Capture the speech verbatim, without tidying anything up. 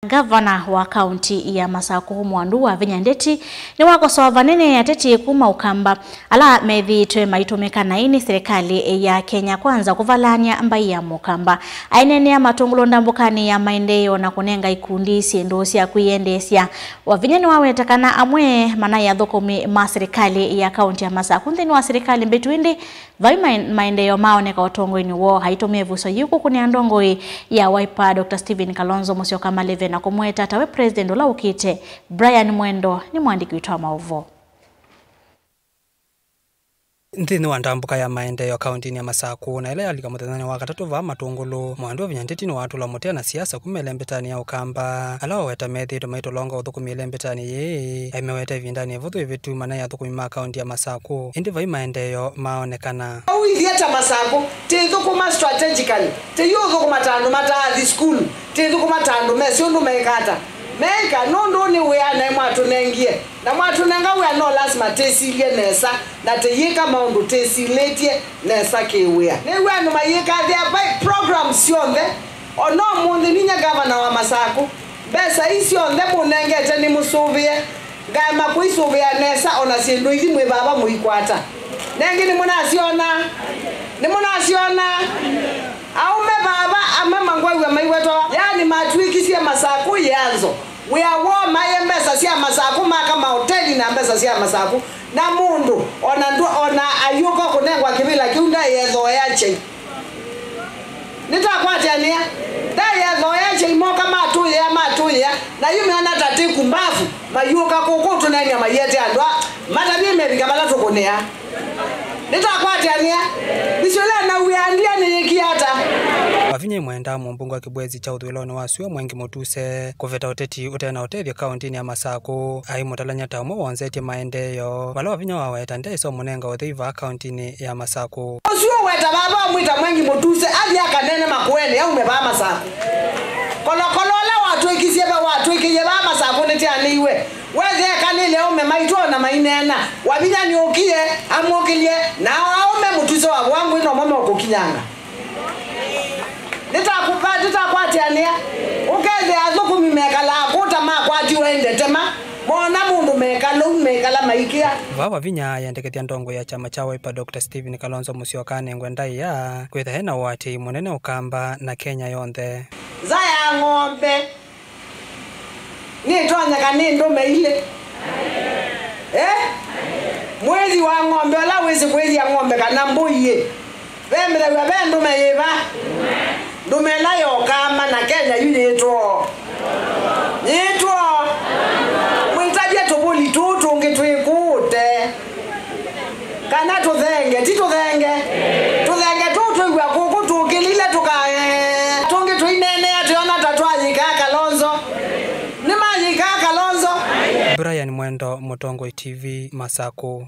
Ngavana wa kaunti ya Masaku Mwandu Wavinya Ndeti nĩwakosoa vanene ateti kuma Ukamba ala methĩĩtwe maitũmĩka naĩ nĩ serikali ya Kenya Kwanza kũvalany'a mbaĩ ya Mũkamba. Aineenea Matũngũlũ ndambũkanĩ ya maendeeo na kũnenga ikundi syĩndũ sya kwĩyendeesya, Wavinya nĩwaweta kana amwe manaĩ athũkũmi ma serikali ya kaunti ya Masaku nthĩnĩ wa serikali mbĩtu, ĩndĩ vai maen-, maendeeo maoneka ũtongoinĩ woo. Aitũmĩa ĩvuso yĩu kũkũnĩa ndongoi ya Wiper, Doctor Stephen Kalonzo Musyoka Maleve na kũmweta tawe president ũla ũkĩte. Brian Mwendo nĩ mwandĩki witũ wa maũvoo. Nthĩnĩ wa ndambũka ya maendeeo kauntinĩ ya Masaku, na ĩla yalika mũthenyanĩ wa katatũ vaa Matũngũlũ, Mwandu Wavinya Ndeti nĩwatũla mũtĩ na siasa kuma ĩlembetanĩ ya Ũkamba, ala waweta methĩĩtwe maitũlonga ũthũkũmi ĩlembetanĩ yĩĩ. Aimeweta ĩvindanĩ ĩvũthũ ĩvĩtu manaĩ athũkũmi ma kaunti ya Masaku, ĩndĩ vai maendeeo maonekana. Ũithie ta Masaku, tĩthũkũma strategically, tĩyũthũkũma ta andũ mataathi sukulu, tĩthũkũma ta andũ mesĩ ũndũ meĩka ata. Meĩka nũndũ nĩ wĩa naĩ mwatũnengie. Na mwatũnenga wĩa, no lasima tĩsilye nesa, na tĩyĩka maũndũ tĩsilĩtye nesa kĩ-wĩa. Nĩw'a andũ mayĩka, there are programs syonthe, o no mũnthĩ ninyie ngavana wa Masaku, mbesa ii syonthe mũnengete nĩmũsũvĩe, ngaema kũisũvĩa nesa, o na syĩndũ ithi mwĩ vava mũikwata. Nengĩ nĩmũnasyona? Nĩmũnasyona? Aũme vava amwe mangwaw'a maiwetawa, yaani matw'ĩkisye Masaku yĩanzo. Wĩa woo maĩe mbesa sya Masaku, maka maoteli na mbesa sya Masaku, na mũndũ ona ndũ-, ona ayũka kũnengwa kĩvĩla kĩu ndaĩ ethooea kyai. Nĩtakwatĩanĩa? Ndaĩ ethooea kyai, moka matũyĩa, matũyĩa, na yu meona ta tĩ kumbavu, mayũka kũkũ tũneenea maiete andũ a matavye mevika vala tũkũnĩa. Nĩtakwatĩanĩa? Nĩsyo ĩla nauĩa ndia nĩyĩkie ata? Wavinya imwendaa mũmbunge wa kĩvwezi kya ũthũĩlonĩ wa sua Mwengi Mũtuse kũveta ũteti ũte na ũtethyo kauntinĩ ya Masaku, aimũtalany'a ta ũmwe wonzetye maendeeo, vala Wavinya waweta ndeĩsa ũmũnenga ũthei vaa kauntinĩ ya Masaku. Ũsu ũweta vava wamwĩta Mwengi Mũtuse athi akanene Makueni aume vaa Masaku. Kolokolo ũla watwĩkisye va, watwĩkĩie vaa Masaku nĩtyanĩiwe. Wethĩa ekalĩle aũme maitũ o na maineena, Wavinya nĩũkie, amũkĩlye, nao aũme mũtuse wa vũa ngũĩ nomo mekũkinyanga. Nĩtakũva-, nĩtakwatĩanĩa, ũkethĩa athũkũmi mekalaa kũu ta makwatiwe nĩ ndetema, moona mũndũ mekala ũu, mekala maikĩa. Vaa Wavinya ayendekethya ndongoi ya kyama kya Wiper, Doctor Stephen Kalonzo Musyoka anengwe ndaĩa, kwĩtha ena ũatĩĩi mũnene Ũkamba na Kenya yonthe. Nza ya ng'ombe. Nĩtonyeka nĩ ndũme ilĩ. Eh? Mwĩthi wa ng'ombe ũla wĩsĩ kwĩthya ng'ombe kana mbũi ĩ. Vemĩthaw'a ve ndũme yĩva? Ndũme ĩla yokaa mana Kenya yu yĩtwoo. Yĩtwoo. Mwĩtavye tũvũli tũũ tũngĩ twĩkũũte. Kana tũthenge, ti tũthenge? Tũthenge tũũ twĩw'a kũkũ tũkĩlile tũkae. Tũngĩ tũineenea tũyona ta twayĩkaa Kalonzo. Nĩmayĩkaa Kalonzo. Brian Mwendo, Mũtongoi T V, Masaku.